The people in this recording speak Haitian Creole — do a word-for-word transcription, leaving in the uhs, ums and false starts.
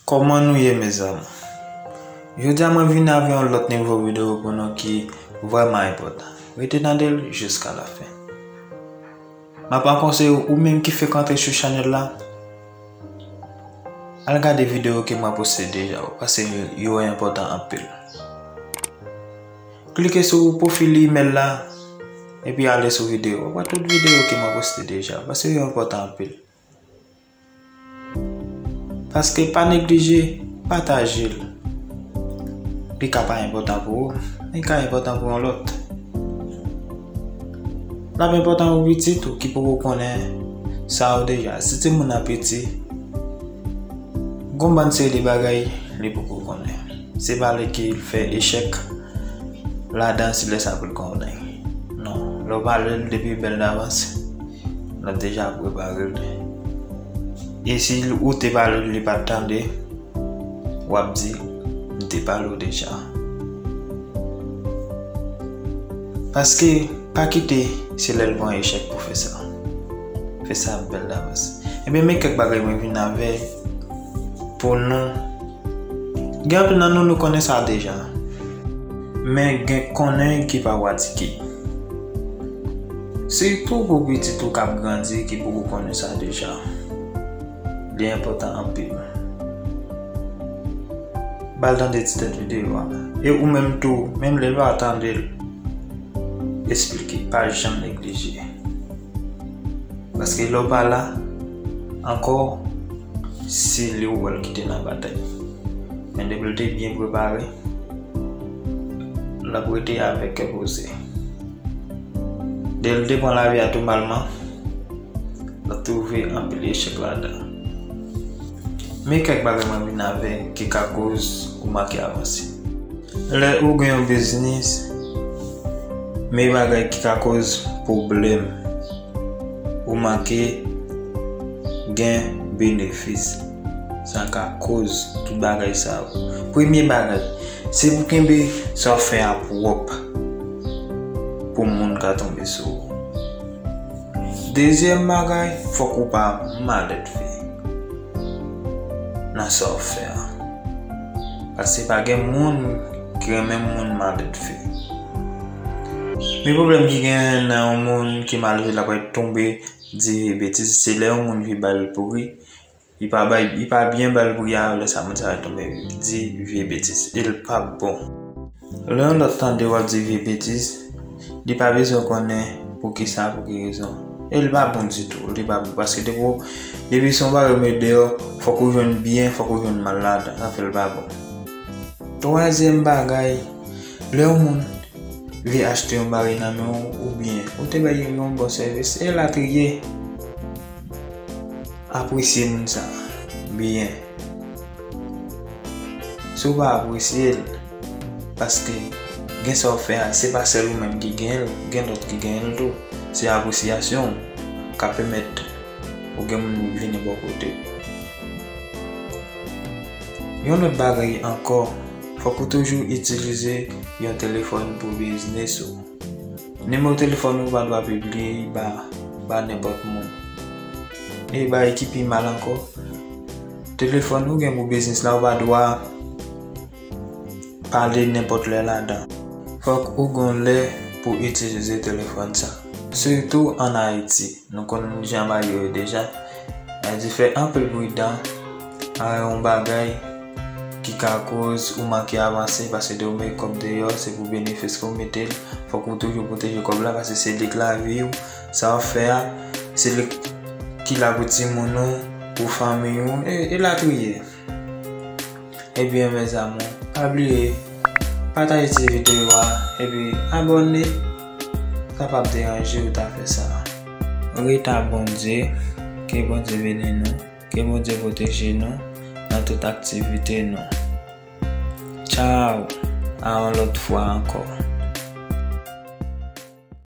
Kòman nou ye, mezanmi? Jodi a mwen vin avè yon lòt nouvo videyo pou nou ki vrèman enpòtan. Rete tande l jiska lafen. M ap konseye w, ou menm ki fèk antre sou chanèl la, al gade videyo ke mwen poste deja, paske yo enpòtan anpil. Klike sou pwofil imèl la, epi ale sou videyo. W ap wè tout videyo ke mwen poste deja, paske yo enpòtan anpil. Paske pa neglije pataje l. Li ka pa enpòtan pou ou, men li ka enpòtan pou yon lòt. L ap enpòtan pou pitit ou ki poko konnen sa yo deja. Si timoun nan piti, gon bann seri de bagay li poko konnen. Se pa li ki fè echèk ladan, se lè sa pou l konnen. Non, lè w pale l depi bèl davans, l ap deja prepare l. E si ou te pale l, li pa t tande, w ap di, "M te pale w deja." Paske, pa kite se lè l pran echèk pou fè sa. Fè sa bèl davans. Ebyen, men kèk bagay mwen vin avè pou nou. Gen anpil nan nou, nou konnen sa deja. Men gen konnen ki pa pratike. Sitou pou pitit ou k ap grandi ki poko konnen sa deja. Li enpòtan anpil. Ba l tande ti tèt videyo a. E ou menm tou, menm lè l pa tande l, esplike, pa janm neglije. Paske lè w pa la ankò, se li ou wè l ki te nan batay. Men depi l te byen prepare, l ap rete avèk kè poze. Lè l te pran lavi a tou malman, l ap twouve anpil echèk ladan. Men kèk bagay mwen vin avè ki ka koz ou manke avanse. Lè ou gen yon biznis, men bagay ki ka koz pwoblèm, ou manke gen benefis. Sa ka koz tout bagay sa yo. Premye bagay, se pou kenbe sa w fè a pwòp pou moun ka tonbe sou ou. Dezyèm bagay, fòk ou pa malèdve nan sa w fè a. Paske pa gen moun ki renmen moun malèdve. Men pwoblèm ki genyen nan yon moun ki malèdve, l ap tonbe di vye betiz, se lè yon moun vye ba l pouri, li pa bay, li pa byen ba l pouri a, lè sa moun sa tonbe di vye betiz. E l p ap bon. Lè yon lòt tande w ap di vye betiz, li pa bezwen konnen poukisa, pou ki rezon. E li pa bon ditou, li pa bon. Paske depi w, depi se yon bagay ou met deyò, fòk ou jwenn byen, fòk ou jwenn mal ladan, sa fè l pa bon. Twazyèm bagay, lè yon moun vle achte yon bagay nan men w, oubyen ou te bay yon bon sèvis, elatriye, apresye moun sa byen. Si w pa apresye l, paske gen sa w fè a, se pa sèl ou menm ki genyen l, gen lòt ki genyen l tou. Se apresyasyon w k ap pèmèt ou gen moun vini bò kote w. Yon lòt bagay ankò, fòk ou toujou itilize yon telefòn pou biznis ou. Nimewo telefòn ou pa dwa pibliye ba, ba nenpòt moun. E bagay ki pi mal ankò, telefòn ou gen pou biznis la, ou pa dwa pale nenpòt lè ladan. Fòk ou gon lè pou itilize telefòn sa. Sitou ann Ayiti, nou konn jan bagay yo ye deja. Sa di fè anpil pridan a yon bagay ki ka koz ou manke avanse, paske de ou met kòb deyò, se pou benefis ke w mete l. Fòk ou toujou pwoteje kòb la, paske se li k lavi w. Sa w ap fè a, se li ki la pou timoun ou, pou fanmi ou, e, elatriye. Ebyen, mezanmi, pa bliye pataje ti videyo a, epi abòne, sa p ap deranje w ta fè sa. Ret ak Bondye, ke Bondye beni nou, ke Bondye pwoteje nou nan tout aktivite nou. Tchaw, a yon lòt fwa ankò.